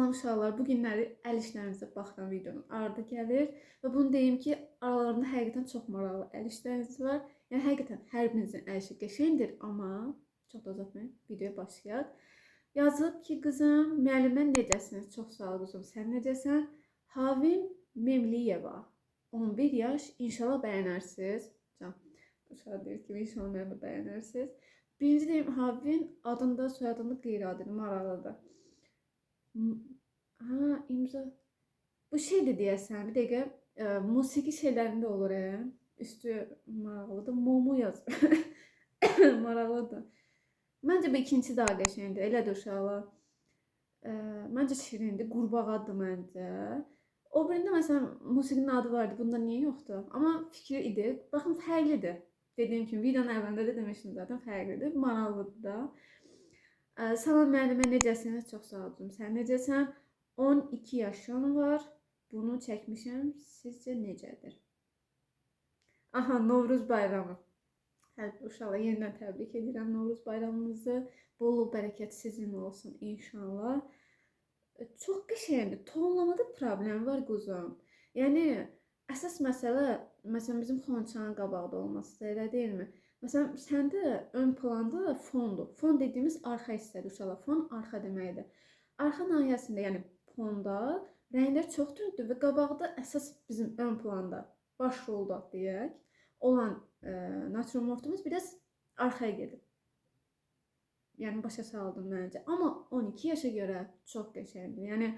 Salam uşaqlar, bu günləri əl işlərinizə baxılan videonun ardı gəlir və bunu deyim ki, aralarında həqiqətən çox maraqlı əl işləriniz var. Yəni həqiqətən hər birinizin əl işi qəşəngdir, amma çox da uzatmayın, videoya başlayaq. Yazıb ki, qızım, müəllimə necəsiniz? Çox sağ ol qızım, sən necəsən? Havim Memliyeva, 11 yaş, inşallah bəyənərsiniz. Can, uşaq deyir ki, inşallah müəllimə bəyənərsiniz. Birinci deyim, Havin adında, soyadında qeyri-adidir, maraqlıdır. Ha, imza. Bu şeydir deyəsən, bir dəqiqə, musiqi şeylərində olur, Üstü maraqlıdır. Mumu yaz. Maraqlıdır. Məncə bu ikincisi daha qəşəngdir. Elədir uşaqlar. Məncə şirindir. Qurbağadır məncə. O birində məsələn musiqinin adı vardı. Bunda niyə yoxdur? Amma fikri idi. Baxın fərqlidir. Dediyim kimi videonun əvvəlində də demişdim zaten fərqlidir. Maraqlıdır da. Salam müəllimə, necəsiniz? Çox sağ olun. Sən necəsən? 12 yaşım var. Bunu çəkmişəm. Sizcə necədir? Aha, Novruz bayramı. Hə, uşaqlar yenidən təbrik edirəm Novruz bayramınızı. Bolluk bərəkət sizin olsun inşallah. Çox qəşəngdir. Tonlamada problem var quzum. Yəni əsas məsələ məsələn bizim xonçanın qabaqda olmasıdır, elə deyilmi? Məsələn, səndə ön planda fondur. Fon dediyimiz arxa hissədir uşaqlar. Fon arxa deməkdir. Arxa nahiyəsində, yəni fonda rənglər çox tündür və qabaqda əsas bizim ön planda baş rolda deyək olan natürmortumuz biraz arxaya gedib. Yəni başa saldım məncə. Amma 12 yaşa görə çox qəşəngdir. Yəni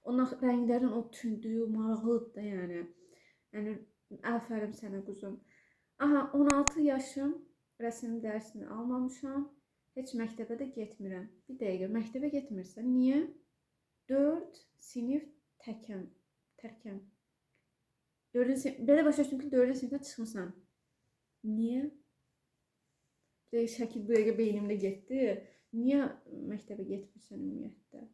o rənglərin o tündlüyü maraqlıdır da yəni. Yəni afərin sənə quzum. Aha, 16 yaşım, rəsm dərsini almamışam. Heç məktəbə də getmirəm. Bir dəqiqə, məktəbə getmirsən. Niyə? 4 sinif təkəm, tərkəm. 4-cü sinif, belə başa düşdüm ki, 4-cü sinifdən çıxmısan. Niyə? Bir dəqiqə şəkil bu dəqiqə beynimdə getdi. Niyə məktəbə getmirsən ümumiyyətlə?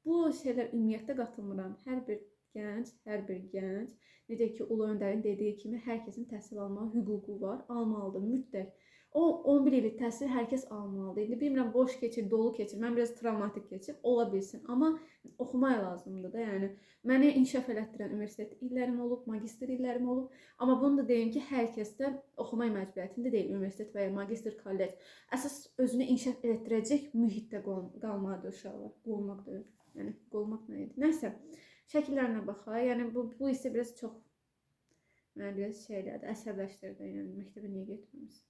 Bu şeylər ümumiyyətlə qatılmıram. Hər bir gənc, hər bir gənc, necə ki Ulu Öndərin dediyi kimi hər kəsin təhsil almağa hüququ var, almalıdır mütləq. O 11 illik təhsil hər kəs almalıdır. İndi bilmirəm boş keçir, dolu keçir. Mən biraz travmatik keçib, ola bilsin. Amma oxumaq lazımdır da. Yəni məni inkişaf elətdirən universitet illərim olub, magistr illərim olub. Amma bunu da deyim ki, hər kəs də oxumaq məcburiyyətində deyil, universitet və ya magistr, kollec. Əsas özünü inkişaf elətdirəcək mühitdə qalmalıdır uşaqlar. Qolmaq deyil. Yəni qolmaq nə idi? Nəsə, şəkillərinə baxaq. Yəni bu hissə biraz çox məni biraz şey elədi, əsəbləşdirdi. Yəni məktəbə niyə getməmisən?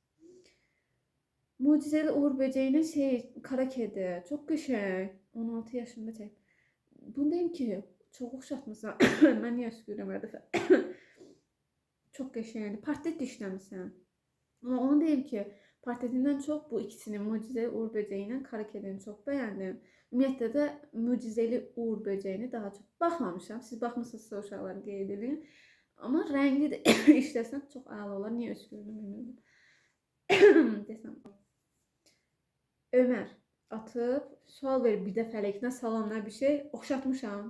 Möcüzəli Uğur böcəyinin şey kara kedi. Çox qəşəng. 16 yaşında çək. Bunu deyim ki, çox oxşatmısan. Mən niyə öskürürəm hər dəfə? Çox qəşəngdir. Portret işləmisən. Amma onu deyim ki, portretindən çox bu ikisini Möcüzəli Uğur böcəyi ilə kara kedini çox bəyəndim. Ümumiyyətlə də Möcüzəli Uğur böcəyini daha çox baxmamışam. Siz baxmısınızsa uşaqlar qeyd edin. Amma rəngli də işləsən çox əla olar. Niyə öskürdüm bilmirəm. Desəm. Ömər atıb sual verib bir dəfəlik, nə salam, nə bir şey, oxşatmışam.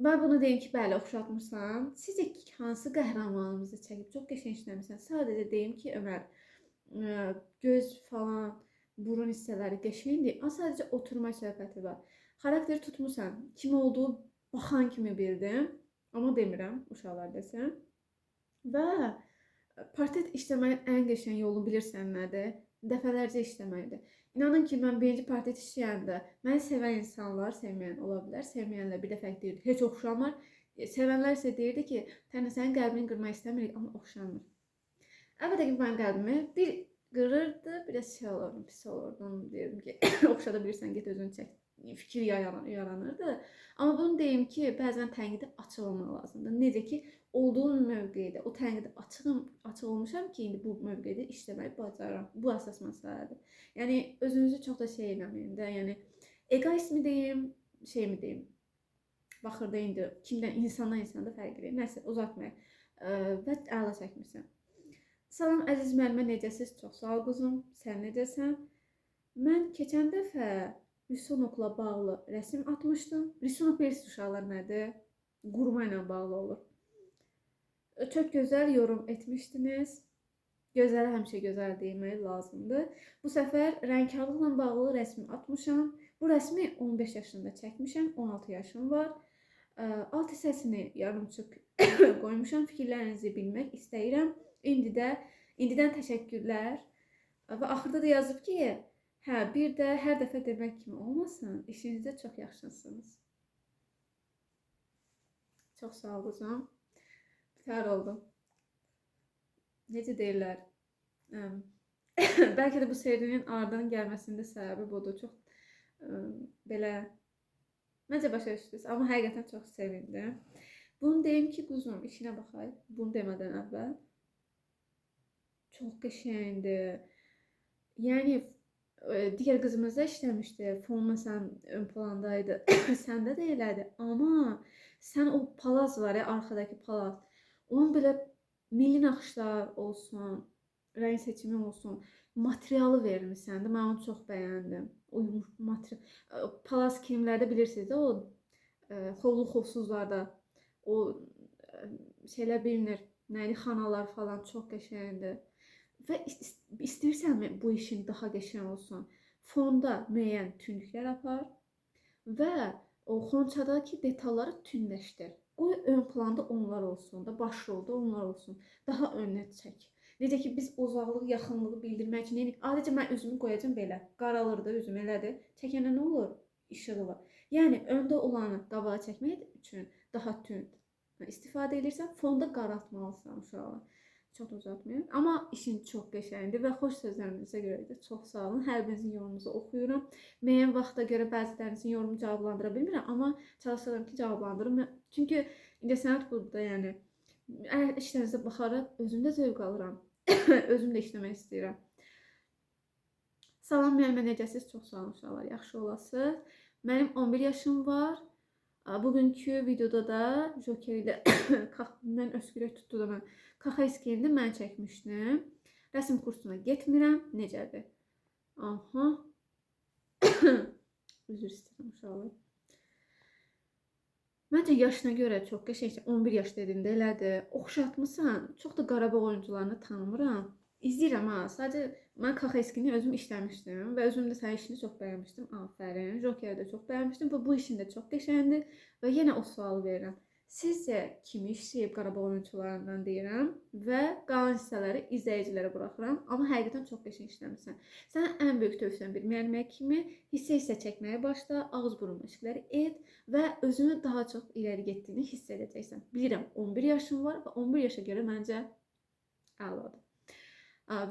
Mən bunu deyim ki, bəli, oxşatmısan. Sizcə hansı qəhrəmanımızı çəkib? Çox qəşəng işləmisən. Sadəcə deyim ki, Ömər, göz falan, burun hissələri qəşəngdir. Amma sadəcə oturma söhbəti var. Xarakteri tutmusan. Kim olduğu baxan kimi bildim. Amma demirəm, uşaqlar desin. Və portret işləməyin ən qəşəng yolunu bilirsən nədir? Dəfələrcə işləməkdir. İnanın ki, mən birinci portret işləyəndə məni sevən insanlar, sevməyən ola bilər. Sevməyənlər bir dəfə deyirdi, heç oxşamır. Sevənlər isə deyirdi ki, Tərnə sənin qəlbini qırmaq istəmirik, amma oxşamır. Əlbəttə ki, mənim qəlbimi bir qırırdı, biraz şey olurdum, pis olurdum. Deyirdim ki, oxşada bilirsən, get özünü çək. Fikir yaranırdı. Amma bunu deyim ki, bəzən tənqidə açıq olmaq lazımdır. Necə ki, olduğum mövqedə, o tənqidə açığım, açıq olmuşam ki, indi bu mövqedə işləməyi bacarıram. Bu əsas məsələdir. Yəni özünüzü çox da şey eləməyin də. Yəni egoist mi deyim, şey mi deyim? Baxır da indi kimdən, insandan insana da fərq edir. Nəsə uzatmayaq. Və əla çəkmisən. Salam əziz müəllimə, necəsiz? Çox sağ ol quzum. Sən necəsən? Mən keçən dəfə rисунокla bağlı rəsm atmışdım. Рисунок bilirsiniz uşaqlar nədir? Qurma ilə bağlı olur. Çox gözəl yorum etmişdiniz. Gözələ həmişə gözəl demək lazımdır. Bu səfər rəngkarlıqla bağlı rəsm atmışam. Bu rəsmi 15 yaşında çəkmişəm, 16 yaşım var. Alt hissəsini yarımçıq qoymuşam. Fikirlərinizi bilmək istəyirəm. İndidən təşəkkürlər. Və axırda da yazıb ki, hə, bir də hər dəfə demək kimi olmasın, işinizdə çox yaxşısınız. Çox sağ ol quzum. Bitər oldum. Necə deyirlər? Bəlkə də bu serinin ardından gəlməsinin də səbəbi budur. Çox belə məncə başa düşdünüz, amma həqiqətən çox sevindim. Bunu deyim ki, quzum, işinə baxay. Bunu demədən əvvəl. Çox qəşəngdir. Yəni digər qızımız da işləmişdi. Fon məsələn ön plandaydı. Səndə də elədi. Amma sən o palaz var ya, arxadakı palaz. Onun belə milli naxışlar olsun, rəng seçimi olsun, materialı vermisən də. Mən onu çox bəyəndim. O material, palaz kilimlərdə bilirsiniz də, o xovlu xovsuzlarda o şeylər bilinir. Nə idi, xanalar falan çox qəşəngdir. Və istəyirsənmi bu işin daha qəşəng olsun, fonda müəyyən tündlüklər apar və o xonçadakı detalları tündləşdir. Qoy ön planda onlar olsun da, baş rolda onlar olsun. Daha önə çək. Necə ki biz uzaqlığı, yaxınlığı bildirmək üçün, yəni adicə mən üzümü qoyacağam belə, qaralır da üzüm elədir. Çəkəndə nə olur? İşığı var. Yəni öndə olanı qabağa çəkmək üçün daha tünd istifadə edirsən, fonda qaraltmalısan uşaqlar. Çox da uzatmayım. Amma işin çox qəşəngdir və xoş sözlərinizə görə də çox sağ olun. Hər birinizin yorumunuzu oxuyuram. Müəyyən vaxta görə bəzilərinizin yorumu cavablandıra bilmirəm, amma çalışıram ki, cavablandırım. Çünki incəsənət budur da, yəni işlərinizə baxaraq özüm də zövq alıram. Özüm də işləmək istəyirəm. Salam müəllimə, necəsiz? Çox sağ olun uşaqlar, yaxşı olasınız. Mənim 11 yaşım var. Bugünkü videoda da Joker ilə mən öskürək tutdu da mən. Kaxa iskelini mən çəkmişdim. Rəsm kursuna getmirəm. Necədir? Aha. Üzr istəyirəm uşaqlar. Məncə yaşına görə çox qəşəng. 11 yaş dediyində elədir. Oxşatmısan. Çox da Qarabağ oyuncularını tanımıram. İzləyirəm ha. Sadəcə mən Kaxa eskini özüm işləmişdim və özüm də sənin işini çox bəyənmişdim. Afərin. Jokeri də çox bəyənmişdim və bu işin də çox qəşəngdir. Və yenə o sualı verirəm. Sizcə kimi işləyib Qarabağ oyunçularından deyirəm və qalan hissələri izləyicilərə buraxıram. Amma həqiqətən çox qəşəng işləmisən. Sənə ən böyük tövsiyəm bir müəllimə kimi hissə-hissə çəkməyə başla, ağız burun məşqləri et və özünü daha çox irəli getdiyini hiss edəcəksən. Bilirəm 11 yaşın var və 11 yaşa görə məncə əladır.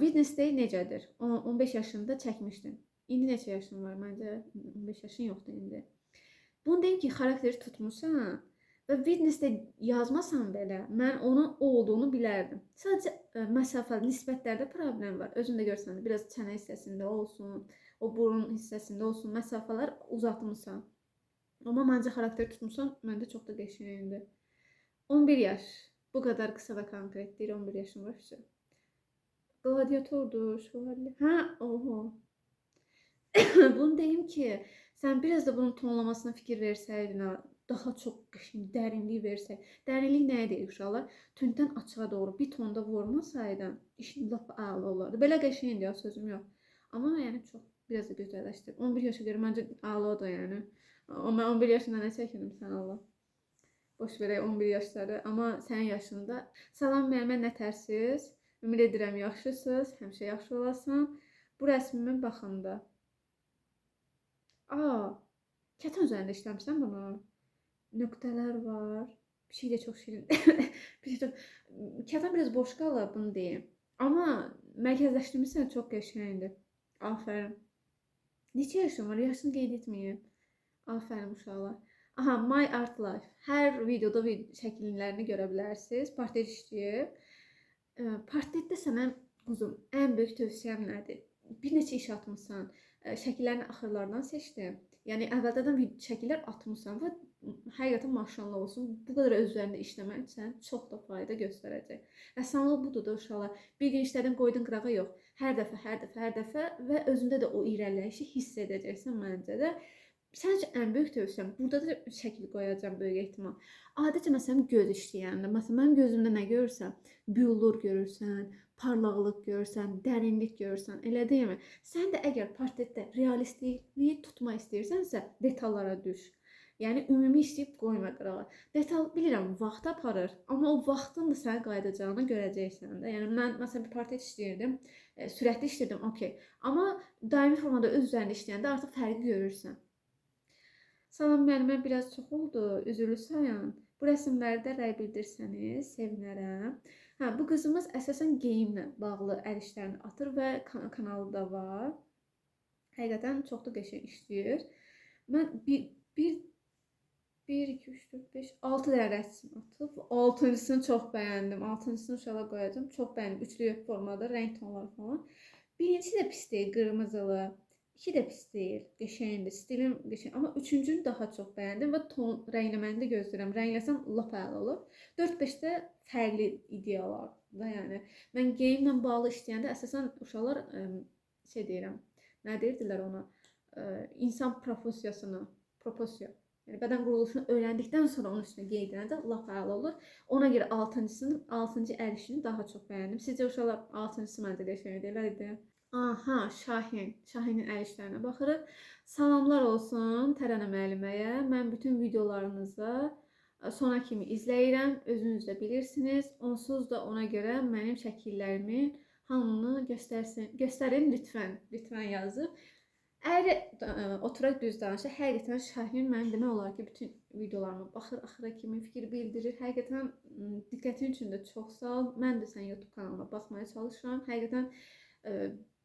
Wednesday necədir? 15 yaşında çəkmişdim. İndi neçə yaşın var? Məncə 15 yaşın yoxdur indi. Bunu deyim ki, xarakteri tutmusan və Wednesday yazmasan belə, mən onun o olduğunu bilərdim. Sadəcə məsafə, nisbətlərdə problem var. Özün də görsən, biraz çənə hissəsində olsun, o burun hissəsində olsun, məsafələr uzatmısan. Amma məncə xarakteri tutmusan, məndə çox da qəşəngdir. 11 yaş. Bu qədər qısa və konkret deyir, 11 yaşım var. Vəsə. Gladiatordur, şövalye. Hə, oho. Bunu deyim ki, sən biraz da bunun tonlamasına fikir versəydin, daha çox qəşəng dərinlik versək. Dərinlik nəyə deyir uşaqlar? Tünddən açığa doğru bir tonda vurmasaydın, işin lap əla olardı. Belə qəşəngdir ya, sözüm yox. Amma yəni çox biraz da gözəlləşdir. 11 yaşa görə məncə əladır yəni. Amma mən 11 yaşında nə çəkindim sən Allah. Boş verək 11 yaşları, amma sənin yaşında. Salam müəllimə, nə tərsiz? Ümid edirəm yaxşısınız, həmişə yaxşı olasan. Bu rəsmimin baxında. Aa, kətan üzərində işləmişsən bunu. Nöqtələr var. Bir şey də çox şirin. Bir şey çox... Kətan biraz boş qalır, bunu deyim. Amma mərkəzləşdirmişsən, çox qəşəngdir. Afərin. Neçə yaşın var? Yaşını qeyd etməyim. Afərin uşaqlar. Aha, My Art Life. Hər videoda şəkillərini görə bilərsiniz. Portret işləyib. Portretdə sənə quzum, ən böyük tövsiyəm nədir? Bir neçə iş atmısan, şəkillərini axırlardan seçdim. Yəni əvvəldən şəkillər atmısan və həqiqətən maşallah olsun, bu qədər öz üzərində işləmək sənə çox da fayda göstərəcək. Rəssamlıq budur da uşaqlar. Bir gün işlədin, qoydun qırağa, yox. Hər dəfə, hər dəfə, hər dəfə və özündə də o irəliləyişi hiss edəcəksən məncə də. Səncə ən böyük tövsiyəm, burada da şəkil qoyacağam böyük ehtimal. Adətən məsələn göz işləyəndə, məsələn mənim gözümdə nə görürsən? Büllur görürsən, parlaqlıq görürsən, dərinlik görürsən, elə deyilmi? Sən də əgər portretdə realistliyi tutmaq istəyirsənsə, detallara düş. Yəni ümumi işləyib qoyma qırağa. Detal bilirəm vaxt aparır, amma o vaxtın da sənə qayıdacağını görəcəksən də. Yəni mən məsələn bir portret işləyirdim, sürətli işləyirdim, okey. Amma daimi formada öz üzərində işləyəndə artıq fərqi görürsən. Salam müəllimə, biraz çox oldu, üzürlü sayan. Bu rəsmlərdə rəy bildirsəniz sevinərəm. Hə, bu qızımız əsasən geyimlə bağlı əl işlərini atır və kanalı da var. Həqiqətən çox da qəşəng işləyir. Mən 1, 2, 3, 4, 5, 6 dənə rəsm atıb. 6-cısını çox bəyəndim. 6-cısını uşağa qoyacağam. Çox bəyəndim. Üçlü formada, rəng tonları falan. Birincisi də pis deyil, qırmızılı. İki də pis deyil, qəşəngdir, stilim qəşəng. Amma üçüncünü daha çox bəyəndim və ton rəngləməni də gözləyirəm. Rəngləsəm lap əla olur. 4-5 də fərqli ideyalar da, yəni. Mən geyimlə bağlı işləyəndə əsasən uşaqlar şey deyirəm, nə deyirdilər ona? İnsan proporsiya. Yəni bədən quruluşunu öyrəndikdən sonra onun üstünə geydirəndə lap əla olur. Ona görə 6-cı əl işini daha çox bəyəndim. Sizcə uşaqlar 6-cısı məncə qəşəngdir, elə idi. Aha, Şahin. Şahinin əl işlərinə baxırıq. Salamlar olsun Tərənə müəlliməyə. Mən bütün videolarınızı sona kimi izləyirəm. Özünüz də bilirsiniz. Onsuz da ona görə mənim şəkillərimin hamını göstərin lütfən. Lütfən yazıb. Əgər oturaq düz danışaq, həqiqətən Şahin mənim demək olar ki, bütün videolarıma baxır, axıra kimi fikir bildirir. Həqiqətən diqqətin üçün də çox sağ ol. Mən də sənin YouTube kanalıma baxmaya çalışıram. Həqiqətən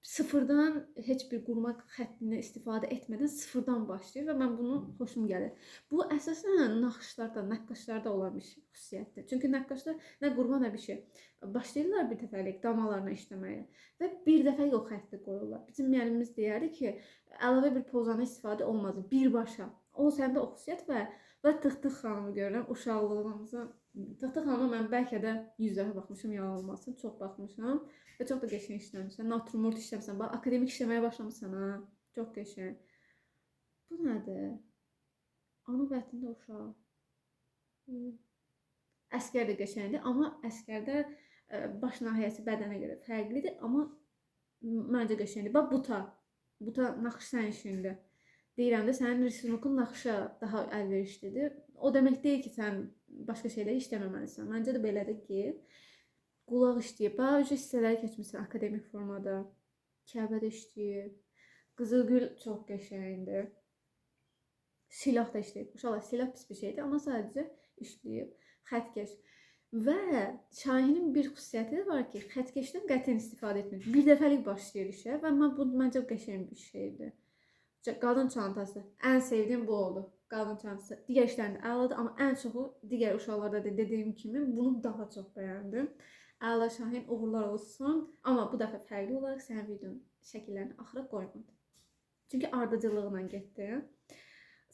sıfırdan heç bir qurma xəttini istifadə etmədən sıfırdan başlayır və mən bunu xoşum gəlir. Bu əsasən naxışlarda, nəqqaşlarda olan bir xüsusiyyətdir. Çünki nəqqaşlar nə qurma nə bir şey. Başlayırlar bir dəfəlik damalarına işləməyə və bir dəfəlik o xətti qoyurlar. Bizim müəllimimiz deyərdi ki, əlavə bir pozanı istifadə olmaz birbaşa. O səndə o xüsusiyyət və Tıx-Tıx xanımı görürəm uşaqlığımızı. Tıx-Tıx xanıma mən bəlkə də 100 dəfə baxmışam, yalan olmasın, çox baxmışam və çox da qəşəng işləmişsən. Natürmort işləmişsən, bax akademik işləməyə başlamısan ha. Çox qəşəng. Bu nədir? Ana bətnində uşaq. Əskər də qəşəngdir, amma əskərdə baş nahiyəsi bədənə görə fərqlidir, amma məncə qəşəngdir. Bax buta. Buta naxış sənin işindir. Deyirəm də sənin risunukun naxışa daha əlverişlidir. O demək deyil ki, sən başqa şeyləri işləməməlisən. Məncə də belədir ki, qulaq işləyib. Bax, hissələri keçmişsən akademik formada. Kəbə də işləyib. Qızılgül çox qəşəngdir. Silah da işləyib. Uşaqlar, silah pis bir şeydir, amma sadəcə işləyib. Xəttkeş. Və Şahinin bir xüsusiyyəti də var ki, xəttkeşdən qətiyyən istifadə etmir. Bir dəfəlik başlayır işə və mən bu məncə qəşəng bir şeydir. Qadın çantası. Ən sevdiyim bu oldu. Qadın çantası. Digər işlərində əladır, amma ən çoxu digər uşaqlarda da dediyim kimi bunu daha çox bəyəndim. Əla Şahin, uğurlar olsun. Amma bu dəfə fərqli olaraq sənin videonun şəkillərini axıra qoymadım. Çünki ardıcıllığına getdi.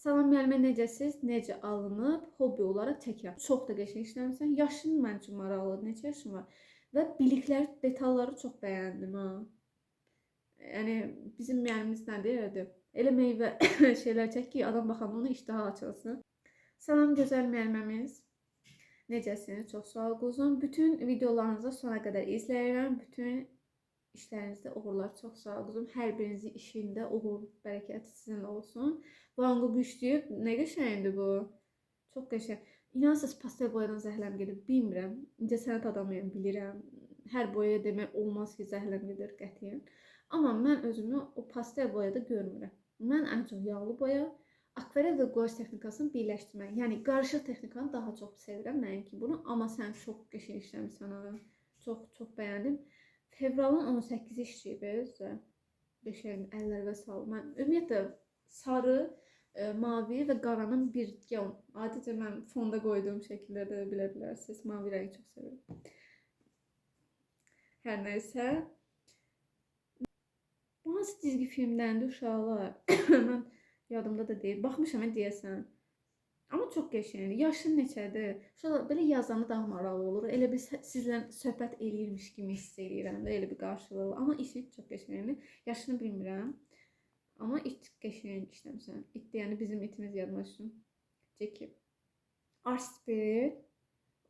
Salam müəllimə, necəsiz? Necə alınıb? Hobbi olaraq çəkirəm. Çox da qəşəng işləmisən. Yaşın mənim üçün maraqlıdır. Neçə yaşın var? Və bilikləri, detalları çox bəyəndim ha. Yəni bizim müəllimimiz nə deyirdi? Elə meyvə şeylər çək ki, adam baxanda ona iştahı açılsın. Salam gözəl müəlliməmiz. Necəsiniz? Çox sağ ol quzum. Bütün videolarınızı sona qədər izləyirəm. Bütün işlərinizdə uğurlar. Çox sağ ol quzum. Hər birinizin işində uğur, bərəkət sizinlə olsun. Van Gogh işləyib. Nə qəşəngdir bu. Çox qəşəng. İnansız pastel boyadan zəhləm gedir. Bilmirəm. İncəsənət adamıyam, bilirəm. Hər boyaya demək olmaz ki, zəhləm gedir qətiyyən. Amma mən özümü o pastel boyada görmürəm. Mən ən çox yağlı boya, akvarel və guaş texnikasını birləşdirmək, yəni qarışıq texnikanı daha çox sevirəm, nəinki bunu. Amma sən çox qəşəng işləmişsən ha. Çox, çox bəyəndim. Fevralın 18-i işləyib özü. Qəşəng, əllərə sağlıq. Mən ümumiyyətlə sarı, mavi və qaranın bir, adicə mən fonda qoyduğum şəkildə də bilə bilərsiniz. Mavi rəngi çox sevirəm. Hər nəysə. Bu hansı cizgi filmdəndir uşaqlar? Mən yadımda da deyil. Baxmışam deyəsən. Amma çox qəşəngdir. Yaşın neçədir? Uşaqlar belə yazanda daha maraqlı olur. Elə bir sizlə söhbət eləyirmiş kimi hiss eləyirəm də, elə bir qarşılıqlı. Amma işi çox qəşəngdir. Yaşını bilmirəm. Amma it qəşəng işləmisən. İt deyəndə bizim itimiz yadıma düşsün. Ceki. Arspir.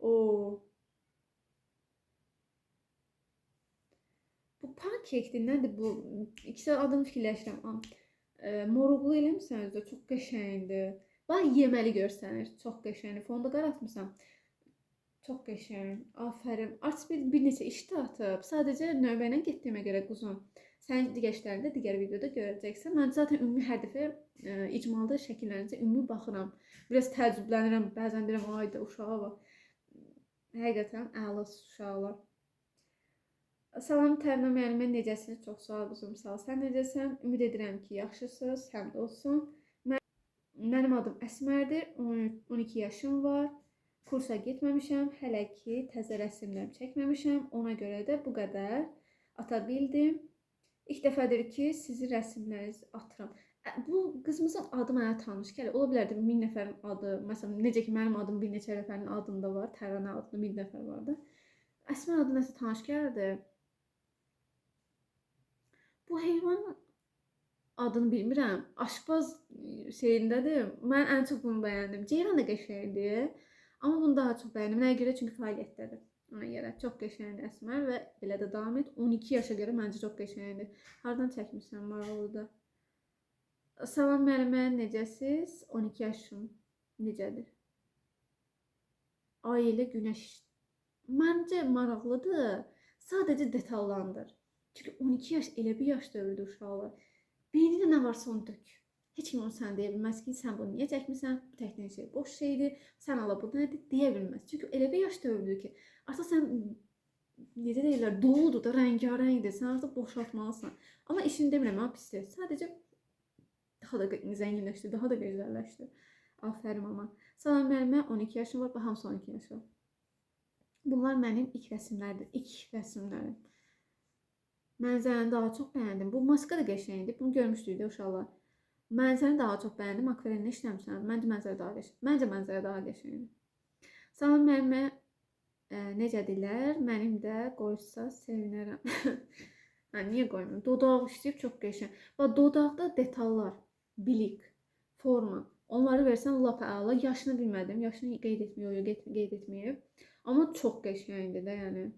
O. Bu pankekdir. Nədir bu? İkisi adını fikirləşirəm. Moruqlu eləmisən özü də. Çox qəşəngdir. Bax, yeməli görsənir. Çox qəşəngdir. Fonda qaratmısan. Çox qəşəng. Afərin. Artspil bir neçə iş də atıb. Sadəcə növbə ilə getdiyimə görə quzum. Sən digər işlərini də digər videoda görəcəksən. Mən zaten ümumi hər dəfə icmalda şəkillərinizə ümumi baxıram. Biraz təəccüblənirəm. Bəzən deyirəm, ayda uşağa bax. Həqiqətən əla uşaqlar. Salam Tərnə müəllimə, necəsiniz? Çox sağ ol quzum, sağ ol. Sən necəsən? Ümid edirəm ki, yaxşısınız, həmd olsun. Mənim adım Əsmərdir, 12 yaşım var. Kursa getməmişəm, hələ ki təzə rəsimlər çəkməmişəm. Ona görə də bu qədər ata bildim. İlk dəfədir ki, sizi rəsimlərinizi atıram. Bu qızımızın adı mənə tanış gəlir. Ola bilərdi 1000 nəfərin adı, məsələn, necə ki mənim adım bir neçə nəfərin adında var, Təranə adında 1000 nəfər vardı. Əsmər adı nəsə tanış gəldi. Bu heyvan adını bilmirəm. Aşpaz şeyindədir. Mən ən çox bunu bəyəndim. Ceyran da qəşəngdir. Amma bunu daha çox bəyəndim. Nəyə görə? Çünki fəaliyyətdədir. Ona görə çox qəşəngdir Əsmər və belə də davam et. 12 yaşa görə məncə çox qəşəngdir. Hardan çəkmişsən maraqlıdır. Salam müəllimə, necəsiz? 12 yaşım necədir? Ay elə günəş. Məncə maraqlıdır. Sadəcə detallandır. Çünki 12 yaş elə bir yaş dövrüdür uşaqlar. Beynində nə varsa onu dök. Heç kim onu sənə deyə bilməz ki, sən bunu niyə çəkmisən? Bu çəkdiyin şey boş şeydir. Sən ala bu nədir deyə bilməz. Çünki elə bir yaş dövrüdür ki, artıq sən necə deyirlər, doludur da, rəngarəngdir. Sən artıq boşaltmalısan. Amma işini demirəm, ha, pisdir. Sadəcə daha da zənginləşdir, daha da gözəlləşdir. Afərin amma. Salam müəllimə, 12 yaşım var. Bax, hamısı 12 yaşı var. Bunlar mənim ilk rəsimlərdir. İlk rəsimlərim. Mənzərəni daha çox bəyəndim. Bu maska da qəşəngdir. Bunu görmüşdük də uşaqlar. Mənzərəni daha çox bəyəndim. Akvarellə işləmişəm. Məncə mənzərə daha qəşəng. Məncə mənzərə daha qəşəngdir. Salam müəllimə, necədirlər? Mənim də qoysa sevinərəm. Hə, niyə qoymuram? Dodaq işləyib çox qəşəng. Bax, dodaqda detallar, bilik, forma. Onları versən lap əla. Yaşını bilmədim. Yaşını qeyd etmiyor, qeyd etməyib. Amma çox qəşəngdir də, yəni.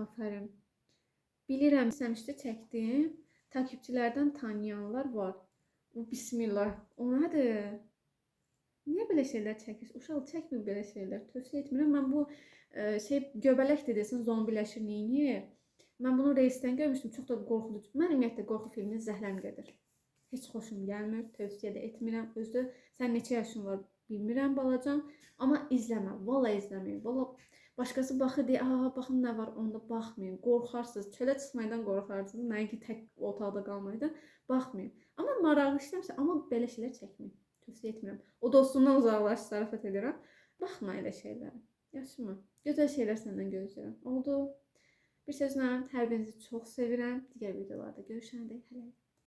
Afərin. Bilirəm, istəmişdi, çəkdim. Takipçilərdən tanıyanlar var. Bu, bismillah. O nədir? Niyə belə şeylər çəkirsən? Uşaq çəkmir belə şeylər. Tövsiyə etmirəm. Mən bu şey göbələk desin, zombiləşir, neynir? Mən bunu reisdən görmüşdüm. Çox da qorxuducu. Mən ümumiyyətlə qorxu filminin zəhləm gedir. Heç xoşum gəlmir. Tövsiyə də etmirəm. Özdə sən neçə yaşın var bilmirəm balacan. Amma izləmə. Valla izləməyin. Valla başqası baxır deyə, aha, baxın nə var, onda baxmayın. Qorxarsınız. Çölə çıxmaqdan qorxarsınız. Nəinki tək otaqda qalmaqdan. Baxmayın. Amma maraqlı işləmsə, amma belə şeylər çəkməyin. Tövsiyə etmirəm. O dostundan uzaqlaş, zarafat edirəm. Baxma elə şeylərə. Yaxşımı? Gözəl şeylər səndən gözləyirəm. Oldu. Bir sözlə hər birinizi çox sevirəm. Digər videolarda görüşəndək. Hələlik.